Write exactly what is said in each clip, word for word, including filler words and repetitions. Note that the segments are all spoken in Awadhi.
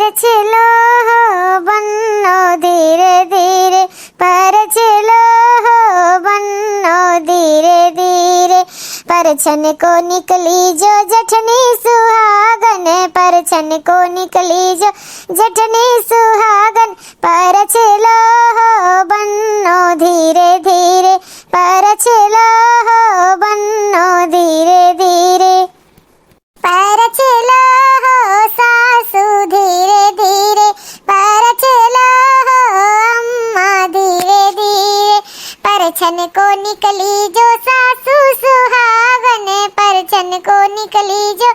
परछिलो हो बन्नो धीरे धीरे, परछिलो हो बन्नो धीरे धीरे। परछन को निकली जो जेठनी सुहागन, परछन को निकली जो जेठनी सुहागन। परछिलो हो बन्नो धीरे धीरे, परछिलो हो बन्नो धीरे धीरे। परछिलो हो सासू धीरे धीरे, परछिलो हो अम्मा धीरे धीरे। परछन को निकली जो सासू सुहागन, परछन को निकली जो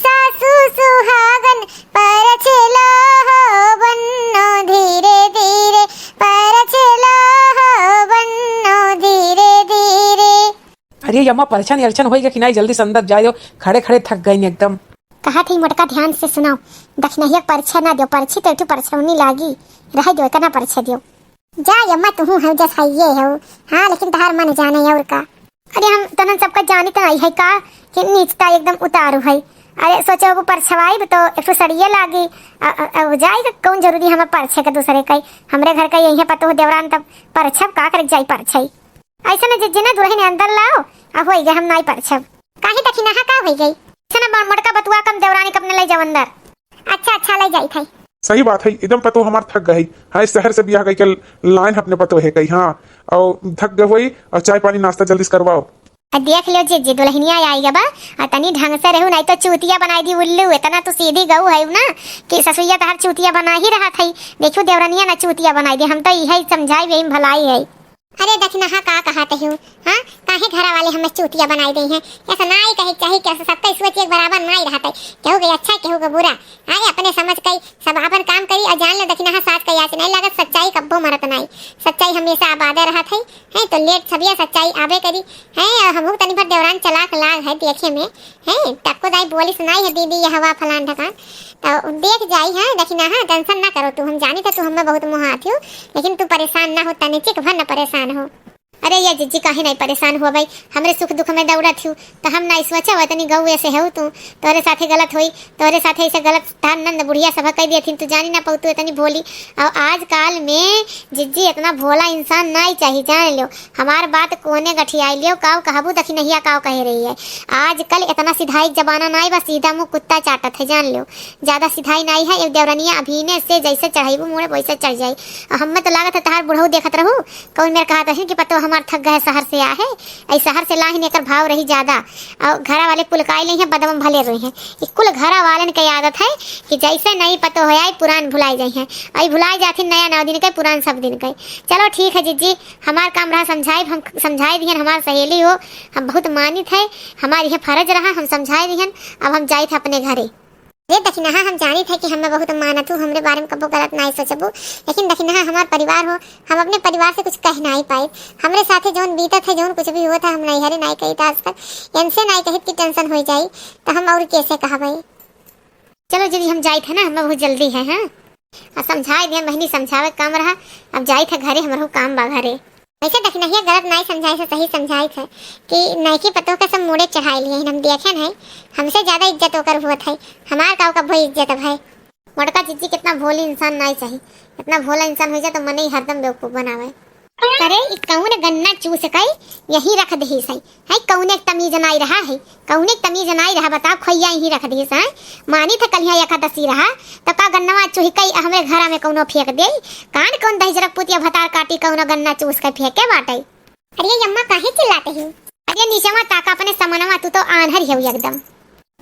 सासू सुहागन। परछिलो हो बन्नो धीरे धीरे, परछिलो हो बन्नो धीरे धीरे। अरे यम्मा, परछन यरछन होइगा कि नाई? जल्दी से अंदर जायो, खड़े खड़े थक गइन एकदम। कहा थी मोटका, ध्यान से सुनाओ, दखिनहिया के परछे ना दियो, परछी तो एक ठो परछौनी लागी, रह दियो, एतना परछे दियो। जा यम्मा, तुहू है जस हइये हो। हाँ, लेकिन तहार मन जाने और का। अरे हम तनन सबका जानी त नहीं है का कि नीचता एकदम उतारू है। अरे सोचो वो परछवाई तो एक ठो सड़िए लागी, अ, अ, अ, जाए तो कौन जरूरी हमें परछे के दूसरे का? हमरे घर का यही है पतोह देवरान, तब परछब का करे जाई परछई। ऐसे न जिज्जी ना दुल्हन अंदर लाओ, आ होई गए हम नाई परछब। काहे दखिनहा का होई गई? ऐसे न मोटका बतुआ कम देवरानी के अपने ले जाओ अंदर। अच्छा, अच्छा, ले जाई थाई। सही बात है, एकदम पतोह हमार थक गई है। हाँ, शहर से बियाह गई के लाइन अपने पतोह है कही, हाँ, और थक गए होई, और चाय पानी नाश्ता जल्दी से करवाओ। आ देख लो जिज्जी, दुल्हनिया आई गबा, आ तनी ढंग से रहू, नहीं तो चूतिया बनाई दी उल्लू। इतना तू सीधी गऊ है ना कि ससुइया तहार चूतिया बना ही रहा था। देखू देवरनिया ना चूतिया बनाई दी, हम तो यही समझाई, यही भलाई है। अरे दखिनहा का कहत हू, हाँ? काहे घरा वाले हमें चूतिया बनाई देई हैं? ऐसा नाई कहे के चाही कि ऐसा सबका सोच एक बराबर नाई रहत है। केहू के अच्छा, केहू के बुरा। आए अपने समझ कई सब आपन काम करी और जान ले दखिनहा सास का याच नाई लागत, सच्चाई कब्बो मरत नाई। सच्चाई हमेशा आबादे रहत है, हैं? तो लेट सबिया सच्चाई आबे करी, हैं? और हमहू तनी भर देवरान चलाक लाग है देखे में, हैं? तक्को दाई बोली सुनाई है दीदी ये हवा फलान ढकान। तो देख जाई, हाँ, दखिनहा, हाँ, tension ना करो तू, हम जानी था तू हमें बहुत मोहात हो, लेकिन तू परेशान ना हो, तनिचिक भर ना परेशान हो। अरे ये जिज्जी काहे नहीं परेशान हुआ भाई, हमरे सुख दुख में दौड़त हूँ, तो हम नहीं सोचा हुआ तनी गऊ ऐसे हो तू, तोरे साथे गलत होई, तोरे साथे ऐसे गलत तार नंद बुढ़िया सभा कह दिया थी, तू जानी ना पाऊ तू इतनी भोली। और आजकल में जिज्जी इतना भोला इंसान नहीं चाहिए, जान लो। हमार बात कोने गठियाई लियो, काव कहबू दखिनहिया काव कह रही है। आजकल इतना सिधाई जमाना नाई बा, सीधा मुंह कुत्ता चाटत है, जान लो। ज्यादा सिधाई नाई है, एक देवरनिया अभीने से जैसे चढ़ाईबू मुड़े वैसे चढ़ जाई। और हमें तो लागत है तहार बुढ़ऊ देखत रहू, कौन मेरे कहत रही कि पतो हमार थक गए शहर से आ है, ऐ शहर से लाहिन एकर भाव रही ज्यादा। और घरा वाले पुलकाई ले हैं, बदम भले रही हैं। ई कुल घरा वालन के आदत है कि जैसे नई पतो हो आई पुरान भुलाई जाई हैं, और ई भुलाई जाथिन नया नौ दिन के पुरान सब दिन के। चलो ठीक है जिज्जी, हमार काम रहा समझाई, हम समझाई दिहन, हमार सहेली हो, हम बहुत मानित है, हमार यह फर्ज रहा, हम समझाई दिहन। अब हम जाइत है अपने घरे। रे दखिनहा, हम जानित है कि हमें बहुत मानत हूँ, हमरे बारे में कबो गलत नाई सोचबू, लेकिन दखिनहा हमार परिवार हो, हम अपने परिवार से कुछ कह नाई पाए। हमरे साथे जौन बीतत है, जौन कुछ भी होत है, हम नैहरे नाई कही आज तक, इनसे नाई कहित कि tension हो जाई, तो हम और कैसे कहबे? चलो जिज्जी, हम जाइत है ना, हमें बहुत जल्दी है, हाँ। आ समझाए दिया बहिनी, समझावे के काम रहा। अब जाइत है घरे, हमरहू काम बा घरे। वैसे दखिनहिया गलत नाई समझाई से सही समझाई थे कि नयकी पतोह के सब मूड़े चढ़ाई लिए हैं, हम देखे नहीं, हमसे ज्यादा इज्जत ओकर हुआ था, हमार का ओकर भई इज्जत अब है। मोटका जिज्जी कितना भोली इंसान नाई चाहिए, इतना भोला इंसान हो जाए तो मने ही हरदम बेवकूफ बनावे। करे ई कौन गन्ना चूस के यहीं रख दही सही, है कौने के तमीज नाई रहा है, कौने के तमीज नाई रहा, बताओ, खोइया यहीं रख दही सही। मानी थे कलिया एकादशी रहा, तो का गन्नवा चुही कई हमरे घरा में कौनो फेंक दे? कान कौन दहिजरक पुतिया भतार काटी कौनो गन्ना चूस के फेंके बाटे? अरे अम्मा, काहे चिल्लाते हो? अरे नीचवा ताका अपने समनवा, तू तो आन्हर हो एकदम।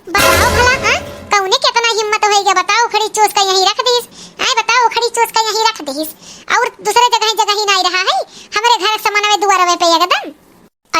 बताओ भला, हाँ? कौने के इतना हिम्मत होई गया? बताओ, उखड़ी चूस के यहीं रख दीस। आए बताओ, उखड़ी चूस के यहीं रख दीस। और दूसरे जगह, जगह ही नाई रहा है, हमरे घर समनवे दुआरवे पे एकदम।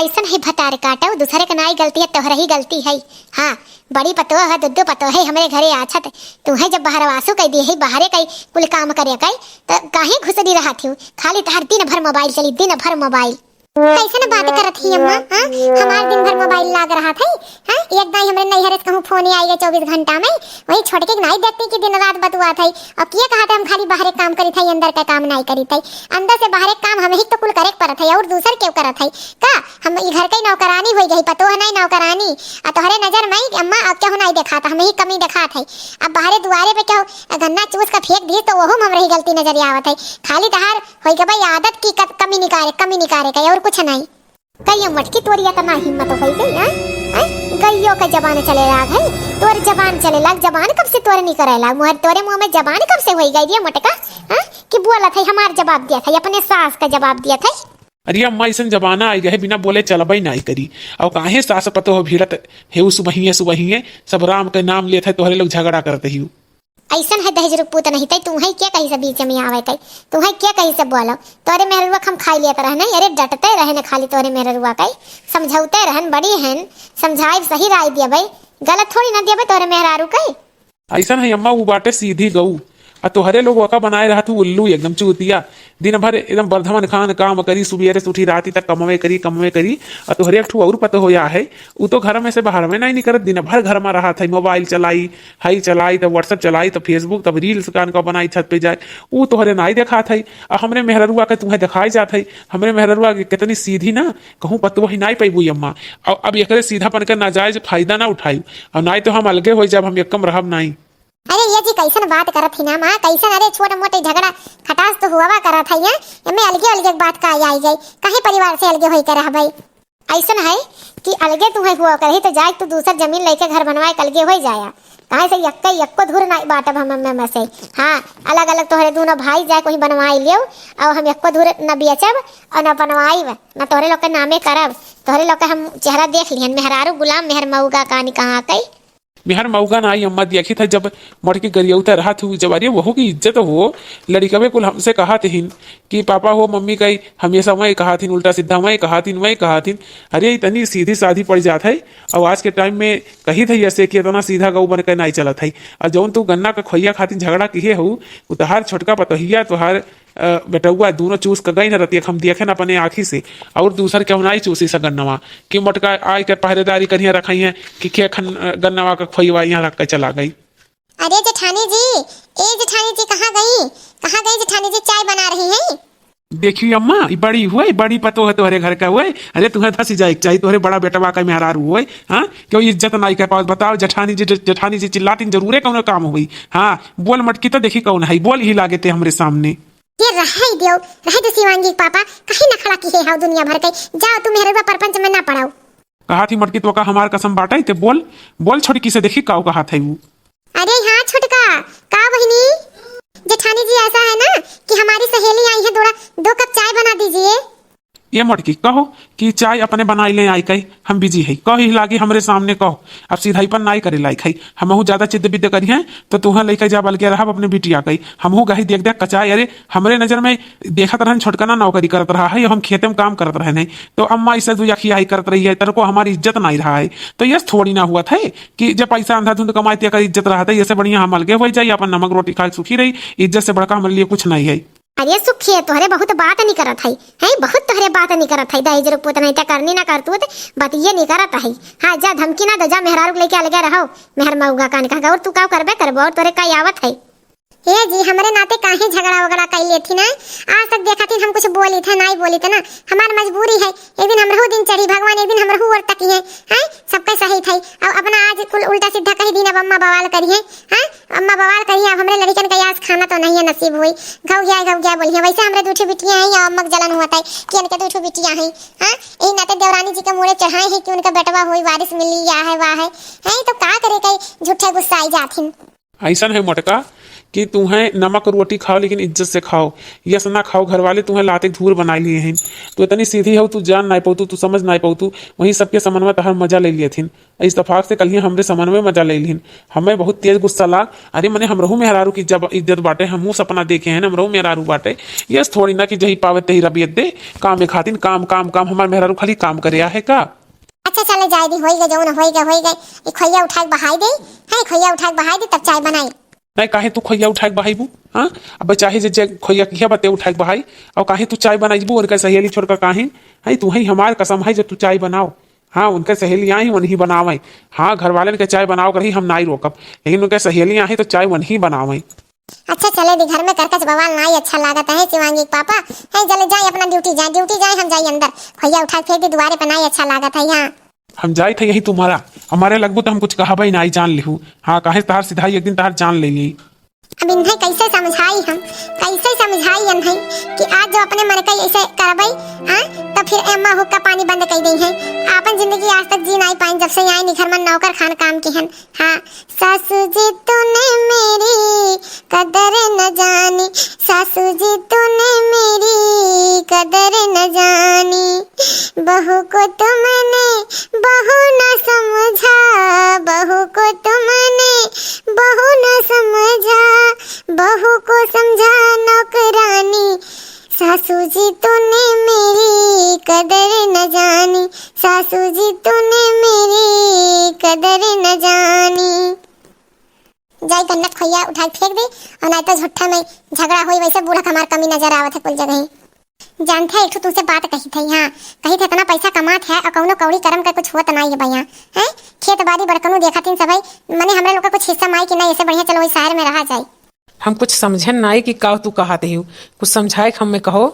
ऐसन है भतार काटो, दूसरे के नाई गलती है, तोहरे ही गलती है। हाँ, बड़ी पतोह है, दुद्दू पतोह है, हमरे घरे आछत। तू है जब बहरवासु कह दिए है, बाहरे कई कुल काम करे कई, तो काहे घुसरी रहा थी? खाली तहार दिन भर मोबाइल चली, दिन भर मोबाइल। कैसन बात करत ही अम्मा, हाँ? हमार दिन भर मोबाइल लाग रहा था, हाँ? एक दाई हमरे नैहरे से कहूँ फोन आई गए चौबीस घंटा में, वही छोटके के नाई देखती कि दिन रात बतुआ था। और किए कहा था हम खाली बाहरे काम करित है, अंदर का काम नाई करित है। अंदर से बाहरे काम हमही तो कुल करे के परत है, और दूसर केव करत है का? हम ई घर के नौकरानी होई गई, पतोह नाई नौकरानी। आ तोहरे नजर में अम्मा अब केहू नाई देखात, हमही कमी देखात है। अब बाहरे दुआरे पे केहू गन्ना चूस के फेंक दी तो वहू में हमरे ही गलती नजर आवत है। खाली तहार होई गई भाई आदत की क-, कमी निकारे, कमी निकारे के, और कुछ नाई। कहियो मटकी तोरी इतना हिम्मत होई गई, हैं? हैं? गइयो का जबान चले लाग है, तोर जबान चले लाग, जबान कब से तोर निकरे लाग? मुहर तोरे मुंह में जबान कब से होई गई रे मोटका, हैं? कि बोलत है, हमार जवाब दिया था, अपने सास का जवाब दिया था। अरे अम्मा, ऐसन जमाना आई गए, बिना बोले चलबई नाई करी। और काहे सास पतोह भिड़त है, उ सुबहिये, सुबहिये, सब राम के नाम लेत है, तोहरे लोग झगड़ा करत ही। ऐसन है दहेजरू पूत नहीं तै, तू है क्या कहीं से बीच में आवे तै, तू है क्या कहीं से बोलो? तोरे मेहरुआ के हम खाई लेत रहन, अरे डटते रहन खाली तोरे मेहरुआ के, समझौते रहन, बड़ी हन, समझाइब सही राय देबै, गलत थोड़ी ना देबै तोरे मेहरारू के। ऐसन है अम्मा, उ बाटे सीधी गऊ, आ तोहरे लोग ओका बनाए रहत हु उल्लू एकदम चूतिया। दिन भर एकदम बर्धमन खान काम करी, सुबेरे से उठी राती तक कमवे करी, कमवे करी। आ तोहरे एक ठो और पतोह होया है, उ तो घर में से बाहर में नहीं निकरत, दिन भर घर में रहत है, मोबाइल चलाई, हई चलाई, तब WhatsApp चलाई, तब Facebook, तब reels कान का बनाई छत पे जाए। उ तोहरे नाई देखात है, आ हमरे मेहररुआ के तुहें देखाई जात है। हमरे मेहररुआ के कितनी सीधी ना, कहूँ पतोह ही नाई पैबू अम्मा। और अब एकरे सीधापन के नाजायज फायदा ना उठाई, और नाई तो हम अलगे हो जाब, हम एकम रहब नाई। अरे ये जी कैसन बात करत ही ना माँ, कैसन? अरे छोट मोटे झगड़ा खटास तो हुआ करत है, ये एमे अलगे अलगे बात का आई गई, कहीं परिवार से अलगे होई के रहबै? ऐसन है कि अलगे तुहें हुआ करही तो जाए तू दूसर जमीन लेके घर बनवाए के अलगे होई जाया। काहे से यक्के यक्को धूर ना बाटब हम एमे में से। हाँ, अलग अलग तोहरे दोनों भाई जाए कोई बनवाई लियो, और हम यक्को धूर न बेचब और न बनवाइब, न तोहरे लोग के नामे करब। तोहरे लोग के हम चेहरा देख लिहन, मेहरारू गुलाम मेहर मऊगा कानी कहाँ कई। मेहर मऊगा ना आई अम्मा, देखी था जब मटकी गरियौता रहत हु, जब अरे वहू की इज्जत हो, लड़िकवे कुल हमसे कहत हिन कि पापा हो मम्मी कई हमेशा वही कहत हिन, उल्टा सीधा वही कहत हिन, वही कहत हिन। अरे इतनी सीधी साधी पड़ जात है। और आज के time में कही था ऐसे कि इतना सीधा गऊ बन के नहीं चलत है। और जौन तू गन्ना का खोइया खातिर झगड़ा किहे हु, उ तोहार छोटका पतोहिया तोहार अ, बेटउआ दूनो चूस के गई न रतिया, हम देखे न अपने आँखी से। और दूसर केहू नाई चूसी स गन्नवा कि मोटका आई के पहरेदारी करिया रखई है कि के खन, अ, गन्नवा का खोइवा यहाँ रख के चला गई। अरे जेठानी जी, ए जेठानी जी, कहाँ गई? कहाँ गई जेठानी जी? चाय बना रही हैं। देखी अम्मा, ई बड़ी हुए, ई बड़ी पतोह है तोहरे घर का हुए। अरे तुहें धसी जाए के चाहिए, तोहरे बड़ा बेटवा का मेहरारू हुए। हाँ, क्यों इज्जत नाई कर पावत? बताओ जेठानी जी, जे-, जेठानी जी चिल्लातीन जरूरे कौनो काम हुई। हाँ, बोल मटकी तो देखी कौन है, बोल ही लागे ते हमरे सामने। ये रहे देव, रहे दे शिवांगी के पापा, कहीं नखड़ा किहे हाउ दुनिया भर के। जाओ तू मेहरुआ परपंच में ना पड़ाओ। कहा थी मटकी तो का हमार कसम बाटे, ते बोल, बोल छोटकी से देखी काऊ कहा था वो। अरे हाँ छोटका, का बहिनी? जेठानी जी ऐसा है ना कि हमारी सहेली आई है, थोड़ा दो कप चाय बना दीजिए। ये मटकी कहो कि चाय अपने बनाई ले आई कही, हम busy है, कही लागी हमरे सामने कहो। अब सीधाईपन नाई करे लायक है, हमहू ज्यादा चिद्द बिद्द करी हैं तो तुहें लेके जाब अलगे रहब अपने बिटिया कही। हमहू गही देख देख कचाए, अरे हमरे नजर में देखत रहन छोटकना नौकरी करत रहा है, हम खेते में काम करत रहे नहीं तो अम्मा इसे दुई अखिया ही करत रही है, तेरे को हमारी इज्जत नहीं रहा है। तो ये थोड़ी ना हुआ था कि जब पैसा अंधाधुंध कमाए ते अगर इज्जत रहत है, इससे बढ़िया हम अलगे हो जाई, अपन नमक रोटी खाए सुखी रही, इज्जत से बढ़का हमारे लिए कुछ नहीं है। अरे सुखी है, तोहरे बहुत बात नहीं करत है, हैं? बहुत तोहरे बात नहीं करत है, दहेज रुक पुत नहीं ते करनी ना करतूत, बतिये नहीं करत है। हाँ, जा धमकी ना दे, जा मेहरारू के लेके अलगे रहो, मेहर मऊगा कान कहा, और तू का करबे करबो, और तोरे का आवत है? ए जी, हमरे नाते काहे झगड़ा वगड़ा कई लेथी ना? आज तक देखा थी हम कुछ बोली थे, नहीं बोली थे ना, हमार मजबूरी है, एक दिन हमरहू दिन चढ़ी, भगवान एक दिन हमरहू ओर तकी है, हैं? सबका सही थे, अब अपना आज कुल उल्टा सीधा कही दिन, अब अम्मा बवाल करी है, हैं? अम्मा बवाल करी, अब हमरे लड़िकन का आज खाना तो नहीं है नसीब हुई, घौ गया, घौ गया बोली है। वैसे हमरे दू ठो बिटिया हैं, या अम्मा के जलन हुआ था कि इनके दू ठो बिटिया हैं, हाँ? यही नाते देवरानी जी के मुड़े चढ़ाए हैं कि उनका बेटवा हुई, वारिस मिली, या है, वाह है, हैं? तो का करे कई झूठे गुस्सा आई जाथिन। ऐसन है मोटका कि तुहें नमक रोटी खाओ लेकिन इज्जत से खाओ, यस ना खाओ, घर वाले तुहें लाते धूर बनाए लिए हैं। तू इतनी सीधी हो, तू जान नाई पौतू, तू समझ नाई पौतू, वहीं सबके समन में तहर मजा ले लिए थिन। इस इतफाक से कल ही हमरे समन में मजा ले लिहिन। हमें बहुत तेज गुस्सा ला। अरे मने हमरहू मेहरारू की जब इज्जत बाटे, हमहू सपना देखे हैं, हमरहू मेहरारू बाटे। यस थोड़ी ना कि जही पावे तही रबियत दे, काम खातिन काम, काम, काम, हमार मेहरारू खाली काम करे आहे का? अच्छा चले जाए दी, होई गए जौन होई गए, होई गए। ई खोइया उठा के बहाई दे, है खोइया उठा के बहाई दे तब चाय बनाई। नहीं काहे तू खोइया उठा के बहाईबू? हाँ, अब चाहे जे, जे खोइया किहे बते उठा के बहाई, और काहे तू चाय बनाईबू? उनका सहेली छोड़ कर काहे? है तू ही हमार कसम है जो तू चाय बनाओ। हाँ, उनके सहेली आई वनही बनावे। हाँ, घर वालन के चाय बनाओ करही हम नाई रोकब, लेकिन उनके सहेली आई तो चाय वनही बनावे। अच्छा चले दी, घर में करकच बवाल नाई अच्छा लागत है। शिवांगी के पापा है, चले जाए अपना ड्यूटी जाए, ड्यूटी जाए, हम जाई अंदर। खोइया उठा के फेंक दी दुआरे पे, नाई अच्छा लागत है यहाँ। हम जाइत है यही तुम्हारा, हमारे लगबू तो हम कुछ कहबे नाई, जान लिहू। हाँ, काहे तहार सिधाई एक दिन तहार जान ले ली। अब इन्हें कैसे समझाई हम, कैसे समझाई इन्हें कि आज जो अपने मन के ऐसे करबई, हाँ, तो फिर अम्मा हुक्का पानी बंद कर दी है। आपन जिंदगी आज तक जी नाई पाइन, जब से यहाँ घर में नौकर खान काम की हन। हाँ, सासू जी तूने मेरी कदर न जानी, सासू जी तूने मेरी कदर न जानी, बहू को तुमने बहू न समझा, बहू को तुमने बहू न समझा, बहू को समझा नौकरानी, सासू जी तूने मेरी कदर न जानी, सासू जी तूने मेरी कदर न जानी। जाई गन्नत खोइया उठा के फेंक दे, और नहीं तो झूठा में झगड़ा होई, वैसे बूढ़ा हमार कमी नजर आवत है कुल जगह। जानते है, एक ठो तुमसे बात कही थे, हाँ, कही थे इतना पैसा कमात है और कौनो कौड़ी करम का कुछ होत नहीं है भैया, हैं? खेत बाड़ी बड़कनू देखा तीन सबै, मने हमरे लोग का कुछ हिस्सा माई कि नहीं, ऐसे बढ़िया चलो वही शहर में रहा जाए। हम कुछ समझन नाई कि का तू कहत हिउ, कुछ समझाए के हमें कहो।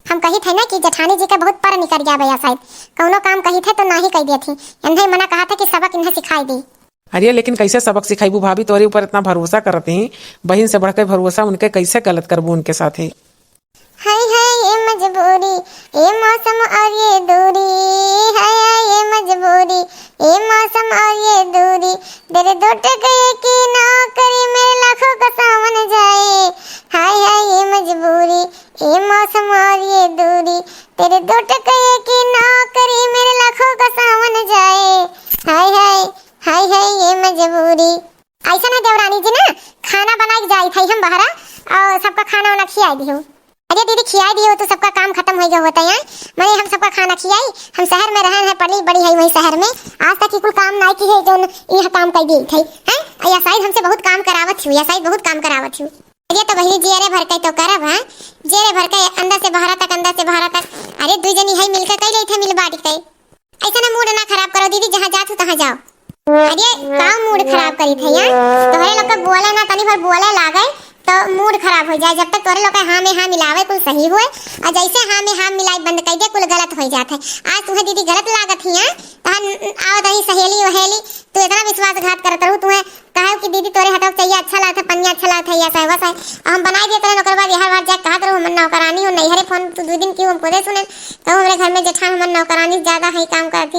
हम कही थे ना कि जेठानी जी का बहुत पर निकर गया भैया, शायद कौनो काम कही थे तो नाही कह दिया थी, इन्हें मना कहा था कि सबक इन्हें सिखाई दी। अरे लेकिन कैसे सबक सिखाईबू भाभी, तोरे ऊपर इतना भरोसा करत ही, बहिन से बढ़ के भरोसा उनके कैसे गलत करबू उनके साथे? हाय हाय ये मजबूरी, ये मौसम और ये दूरी, हाय हाय ये मजबूरी, ये मौसम और ये दूरी, तेरे दो टके की नौकरी मेरे लाखों का सावन जाए। हाय हाय ये मजबूरी, ये मौसम और ये दूरी, तेरे दो टके की नौकरी मेरे लाखों का सावन जाए। हाय हाय, हाय हाय ये मजबूरी। ऐसा ना देवरानी जी ना, खाना बनाई के जाई थी हम बहरा, और सबका खाना वाना खियाई दियो। अरे दीदी, खियाई दियो तो सबका काम खत्म हो गया होता है। मने हम सबका खाना खियाई, हम शहर में रहन है, पली बड़ी है वही शहर में, आज तक ही कुल काम नाई की है जो यहाँ काम कर दिए थे, हैं? या शायद हमसे बहुत काम करावत हूँ, या शायद बहुत काम करावत हूँ। अरे तो बहिनी, जेरे भर के तो करब, हैं? जेरे भर के अंदर से बहरा तक, अंदर से बहरा तक। अरे दुई जनी है मिलके कई लेते मिल बांट के। ऐसा ना मूड ना खराब करो दीदी, जहाँ जात हो तहाँ जाओ। अरे का मूड खराब करी थे यार? तोहरे लोग के बोले ना, तनी भर बोले लागे तो मूड खराब हो जाए। जब तक तोहरे लोग के हाँ में हाँ मिलावे कुल सही हुए, और जैसे हाँ में हाँ मिलाई बंद कर दे कुल गलत हो जात है। आज तुम्हें दीदी गलत लागत ही है, तहन आओ दही सहेली वहेली, तू इतना विश्वासघात करत रहू, तुम्हें कहे कि दीदी तोरे हथवा के चइया अच्छा लागत है, पनिया अच्छा लागत है, ऐसा है वैसा है। अब हम बनाई देत रहन, ओकर बाद हर बार जाके कहत रहू, "हमर नौकरानी हो, नैहरे फोन तू दू दिन की हो, हम खुदे सुने।" कहू, "हमरे घर में जेठान हमर नौकरानी ज्यादा है, काम करती,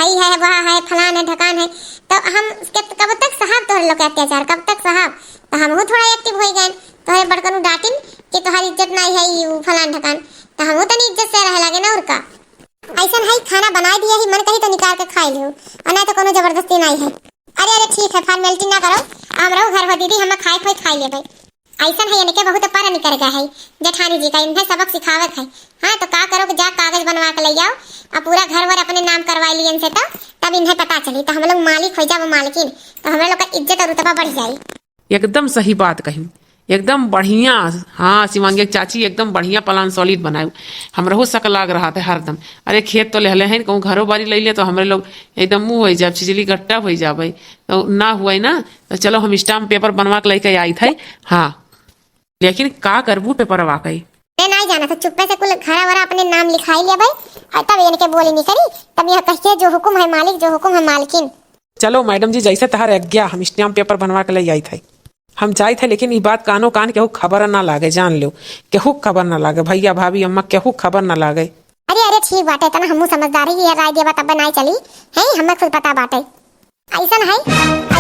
हई है, वह है, फलान है, ढकान है।" तो हम के-, कब तक सहब तोहरे लोग के अत्याचार, कब तक सहब? तो हमहू थोड़ा एक्टिव हो गए, तोहरे बड़कनू डांटिन कि तोहार इज्जत नहीं है, यू फलान ढकान, तो हमहू तनी इज्जत से रहे लगे ना, और का। ऐसन है, खाना बनाई दिया ही, मन कही तो निकाल के खाई लियो, और नहीं तो कोनो जबरदस्ती नहीं है। अरे, अरे, ठीक है, फॉर्मेलिटी ना करो। हमरो घर हो दीदी, हम खाए खोए खाई लेबै। ऐसन है, इनके बहुत पर निकर गया है जेठानी जी का, इन्हें सबक सिखावत है। हाँ, तो का करो कि जा कागज बनवा के ले आओ, और पूरा घर वर अपने नाम करवा लियन से, तो तब इन्हें पता चली, तो हम लोग मालिक हो जाओ, मालकिन, तो हम लोग का इज्जत और रुतबा बढ़ जाई। एकदम सही बात कही, एकदम बढ़िया। हाँ, शिवांगी के चाची एकदम बढ़िया plan solid बनायु। हमरहू शक लाग रहा था हरदम। अरे, खेत तो लेहले हैं, कहूँ घरो बारी ले ले तो हमरे लोग एकदम मुँह हो जाए, छिजली गट्टा हो जाबे। तो ना हुए ना, तो चलो हम stamp paper बनवा के लेके आई थे। हाँ, लेकिन का करबू पेपरवा के? मैं नहीं जाना था, चुप्पे से कुल घरा वरा अपने नाम लिखाई लेबे, और तब इनके बोली नहीं करी, तब यह कहिए, "जो हुकुम है मालिक, जो हुकुम है मालकिन।" चलो मैडम जी, जैसे तहार आज्ञा, हम stamp paper बनवा के ले आई थे। हम जाई थे, लेकिन ई बात कानो कान केहू खबर ना लागे, जान लो, केहू खबर ना लागे, भैया भाभी अम्मा केहू खबर ना लागे। अरे, अरे, ठीक बाटे, इतना हमहू समझदारी की राय देबा तब ना चली, हैं, हमें खुद पता बाटे। ऐसन है,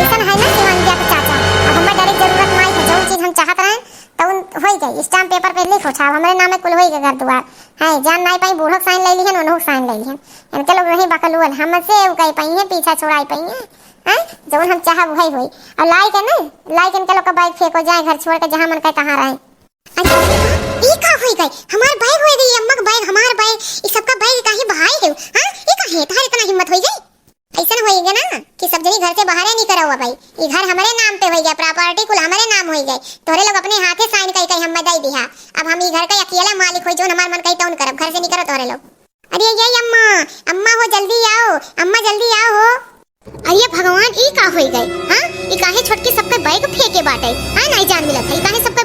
ऐसन है ना शिवांगिया के चाचा, अब हमें डरे के जरूरत नहीं है, जो चीज हम चाहत रहे तो उन होई गई, stamp paper पे लिख उठाओ, हमरे नाम में कुल होई गई घर दुआर, हैं, जान नहीं पाई, बूढ़ो के sign ले लिहन, उन्हों के sign ले लिहन, इनके लोग रही बकलुअल, हमसे उ कह पाई है, पीछा छुड़ाई पाई है। हैं? जौन हम चाहब उहै होई। और लाई के ना, लाई के इनके लोग का bag फेंको, जाए घर छोड़ के, जहाँ मन करे तहाँ रहे। अरे, ई का होई गई? हमार bag होई गई, अम्मा का bag, हमार bag, ई सबका bag काहे बहाई गयो? हाँ? ई काहे? तहार इतना हिम्मत होई गई? ऐसन होई गया ना कि सब जनी घर से बाहरे नहीं करो भाई। ई घर हमरे नाम पे होई गया, property कुल हमरे नाम होई गए। तोहरे लोग अपने हाथे sign कई कई हमें दे दिया। अब हम ई घर का अकेला मालिक होई, जौन हमार मन कही तौन करब। घर से निकरो तोहरे लोग। अरे ये अम्मा, अम्मा हो जल्दी आओ, अम्मा जल्दी आओ हो। अरे भगवान, ई का होई गए? हाँ, ई काहे छोटकी सबके bag फेंके बाटे? हाँ, नहीं जान मिलत है, ई काहे सब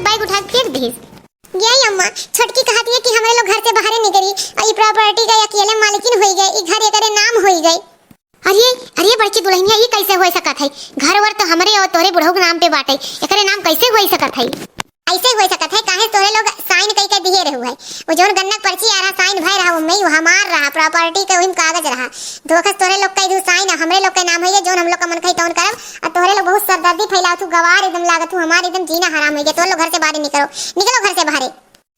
ये अम्मा, छोटकी कहत है कि हमरे लोग घर से बाहरे निकरी, और ई property का अकेले मालकिन होई गए, ई घर एकरे नाम होई गए। अरे, अरे बड़की दुल्हनिया, ई कैसे होई सकत है? घर वर तो हमरे और तोहरे बुढ़ऊ के नाम पे बाटे, एकरे नाम कैसे होई सकत है? ऐसे होई सकत है, काहे तोहरे लोग sign कई के दिए रहू है। वो जौन गन्ना के पर्ची आ रहा, sign भय रहा, वो मई वो हमार रहा, property के वही कागज रहा। धोखा से तोहरे लोग कई दू sign, हमरे लोग के नाम है ये, जौन हम लोग का मन खाई तौन करब। और तोहरे लोग बहुत सरदर्दी फैलावत हू, गवार एकदम लागत हू, हमार एकदम जीना हराम हो गया। तोहरे लोग घर से बाहर निकलो, निकलो घर से बाहरे।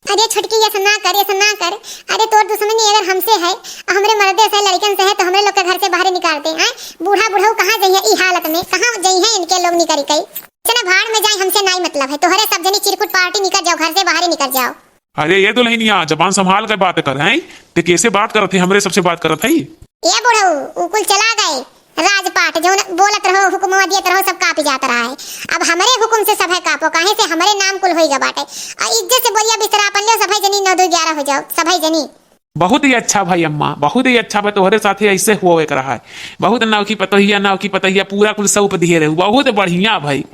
अरे छोटकी, ऐसा ना कर, ऐसा ना कर। अरे तोर दुश्मनी अगर हमसे है, हमरे मर्दे से, लड़कन से है, तो हमरे लोग के घर से बाहर निकाल दे, हैं? बूढ़ा बुढ़ऊ कहाँ जइहे ई हालत में, कहाँ जइहे इनके लोग निकल के? चला भाड़ में जाए, हमसे नाई मतलब है। तोहरे सब जनी चिरकुट party निकल जाओ, घर से बाहर निकल जाओ। अरे ये दुल्हनिया, जबान संभाल के बात कर, हैं? ते कैसे बात करत है, हमरे सबसे बात करत है? ये बुढ़ऊ, उ कुल चला गए। राजपाट जौन बोलत रहो, हुक्मवा दियत रहो, सब कापी जात रहा है। अब हमरे हुक्म से सभे कापो, काहे से हमरे नाम कुल होई गा बाटे। आ इज्जत से बोलिया बिस्तरा अपन लियो, सभे जनी नौ दो ग्यारह हो जाओ, सभे जनी। बहुत ही अच्छा भाई अम्मा, बहुत ही अच्छा भाई, तोहरे साथे ऐसे होवे के रहा है। बहुत नौकी पतोहिया, नौकी पतोहिया पूरा कुल सौंप दिए रहू, बहुत बढ़िया भाई।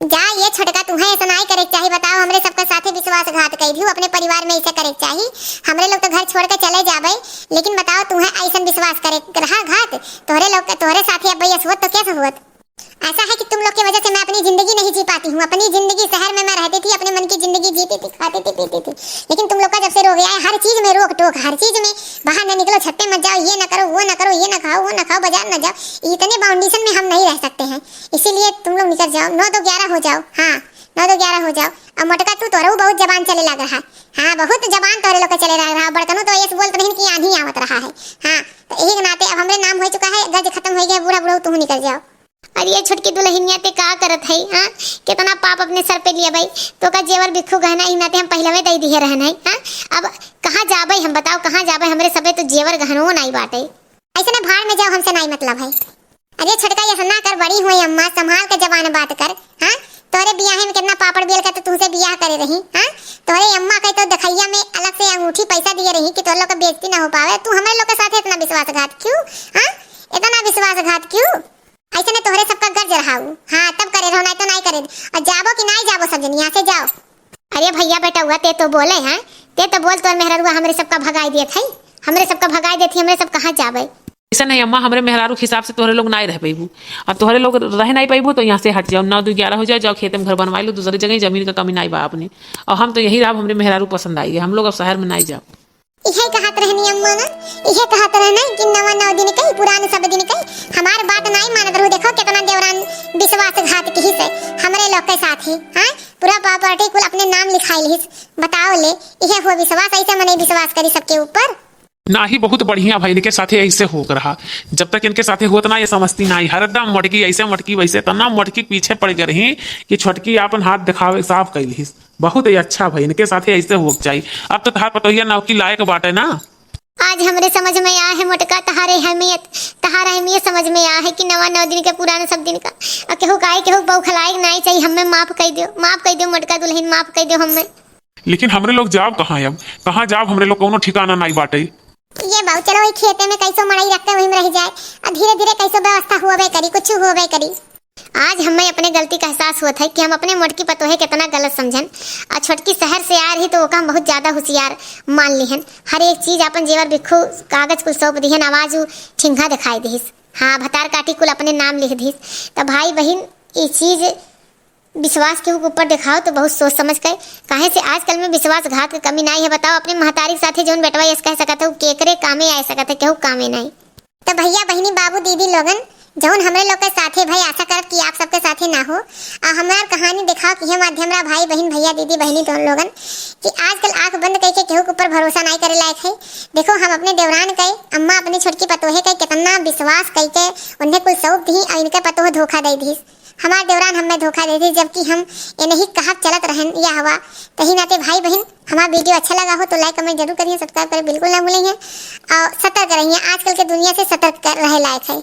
जा ये छोटका, तुहे ऐसा नाई करे के चाही। बताओ, हमरे सबके साथे विश्वासघात कई दियो, अपने परिवार में ऐसे करे के चाही। हमरे लोग तो घर छोड़ के चले जाबे, लेकिन बताओ, तुहे ऐसा विश्वास करे के रहा घात? तोहरे लोग के, तोहरे साथे अब भैया हुआ तो कैसे हुआ? ऐसा है कि तुम लोग की वजह से मैं अपनी जिंदगी नहीं जी पाती हूँ। अपनी जिंदगी शहर में मैं रहती थी, अपने मन की जिंदगी जीती थी, खाती थी, पीती थी, लेकिन तुम लोग का जब से रो गया है, हर चीज में रोक टोक, हर चीज में बाहर न निकलो, छत पे मत जाओ, ये ना करो, वो ना करो, ये ना खाओ, वो ना खाओ, बाजार ना जाओ, इतने बाउंडेशन में हम नहीं रह सकते हैं। इसीलिए तुम लोग निकल जाओ, नौ दो ग्यारह हो जाओ। हाँ, नौ दो ग्यारह हो जाओ। अब मोटका तू, तोहरो बहुत जबान चले लग रहा है। हाँ, बहुत जबान तोहरे लोग के चले लग रहा है। बड़कनो तो ऐसे बोलत रहिन कि आंधी आवत रहा है। हाँ, तो यही के नाते अब हमरे नाम हो चुका है, गज खत्म हो गया, बूढ़ा बूढ़ा तू निकल जाओ। अरे ये छोटकी दुल्हनिया, ते का करत है, हाँ? कितना पाप अपने सर पे लिया भाई। तो का जेवर बिखू गहना इनाते हम पहले में दे दिए रहन है, हाँ? अब कहाँ जाबे हम, बताओ, कहाँ जाबे? हमरे सबे तो जेवर गहनो नहीं बाटे। ऐसे ना भाड़ में जाओ, हमसे नाई मतलब है। अरे छोटका, ऐसा ना कर, बड़ी हुई अम्मा, संभाल के जबान बात कर, हाँ? तोरे बियाहे में कितना पापड़ बेल के तो तुमसे बियाह करे रही, हाँ? तोरे अम्मा के तो देखैया में अलग से अंगूठी पैसा दिए रही कि तोरे लोग के बेइज्जती ना हो पावे। तू हमरे लोग के साथ इतना विश्वासघात क्यों, हाँ? इतना विश्वासघात क्यों? ऐसे ने तोहरे सबका गर्ज रहाऊ। हाँ, तब करे रहो, नाई तो नाई करे। और जाबो कि नाई जाबो, सब जन यहाँ से जाओ। अरे भैया बेटउआ, ते तो बोले हैं, ते तो बोल, तोर मेहररुआ हमरे सबका भगाई देत है, हमरे सबका भगाई देत है, हमरे सब कहाँ जाबे? ऐसा नहीं अम्मा, हमरे मेहरारू के हिसाब से तोहरे लोग नाई रह पैबू। और तोहरे लोग रह नाई पैबू तो यहाँ से हट जाओ, नौ दो ग्यारह हो जाए, जाओ खेते में घर बनवाई लो, दूसरी जगह जमीन का कमी नाई बा अपनी। और हम तो यही रहा, हमरे मेहरारू पसंद आई है, हम लोग अब शहर में नाई जाओ। इहे कहत रहनी अम्मा ना, इहे कहत रहना कि नवा नौ दिन कई, पुरान सब दिन कई, हमार बात नाई मानत रहू। देखो कितना देवरान विश्वासघात किहिस हमरे लोग के साथ ही, हाँ? पूरा property कुल अपने नाम लिखाई लिहिस। बताओ ले, इहे हो विश्वास? ऐसे मने विश्वास करी सबके ऊपर? नाही, बहुत बढ़िया भाई, इनके साथे ऐसे हो रहा। जब तक इनके साथे होत ना, ये समझती नाही, हरदम मटकी ऐसे, मटकी वैसे, तना मटकी पीछे पड़ गए रही कि छोटकी आपन हाथ दिखावे साफ कई लिहिस। बहुत ही अच्छा भाई, इनके साथे ऐसे हो जाई। अब तो तहार पतोहिया नौकी लायक बाटे ना। आज हमरे समझ में आया है मोटका, तहारे अहमियत, तहार अहमियत समझ में आया है कि नवा नौ दिन के पुराने सब दिन का। आ केहू काहे केहू बौखलाए के नाई चाहिए, हमें माफ कर दियो, माफ कर दियो मोटका दुल्हन, माफ कर दियो हमें। लेकिन हमरे लोग जाब कहाँ अब, कहाँ जाब, हमरे लोग कौनो ठिकाना नाई बाटे। ये बाबू, चलो वही खेते में कैसो मड़ई रखते वहीं में रह जाए, आ धीरे धीरे कैसो व्यवस्था होबे करी, कुछ होबे करी। आज हमें अपने गलती का एहसास होत है कि हम अपने मोटकी पतोहे कितना गलत समझन। आ छोटकी शहर से आ रही तो ओका हम बहुत ज्यादा होशियार मान लिहन। हर एक चीज, अपन जेवर बिखू, कागज कुल सौंप दिहन, आवाज उ ठिंगा दिखाई दिहिस। हाँ, भतार काटी कुल अपने नाम लिख दिहिस। तो भाई बहिन, ये चीज विश्वास केहू के ऊपर दिखाओ तो बहुत सोच समझ के, काहे से आजकल में विश्वासघात के कमी नाई है। बताओ, अपने महतारी के साथे जौन बेटवा यस कह सकत है, उ केकरे कामे आ सकत है, केहू कामे नाई। तो भैया, बहिनी, बाबू, दीदी लोगन, जौन हमरे लोग के साथे भाई, आशा करब कि आप सबके साथे ना हो। आ हमार कहानी दिखाओ कि हम माध्यम रहा भाई, बहिन, भैया, दीदी, बहिनी, दोनों लोगन, कि आजकल आंख बंद करके केहू के ऊपर भरोसा नाई करे लायक है। देखो, हम अपने देवरान के, अम्मा अपने छोटकी पतोहे के कितना विश्वास करके उन्हें कुल सौंप दी और इनके पतोह धोखा दे दी। हमार देवरान हमें धोखा दे दी, जबकि हम ये नहीं कहब चलत रहन या हवा। तही नाते भाई बहिन, हमारा video अच्छा लगा हो तो like comment जरूर करिए, subscribe करें बिल्कुल ना भूलें और सतर्क रहिए, आजकल के दुनिया से सतर्क कर रहे लायक है।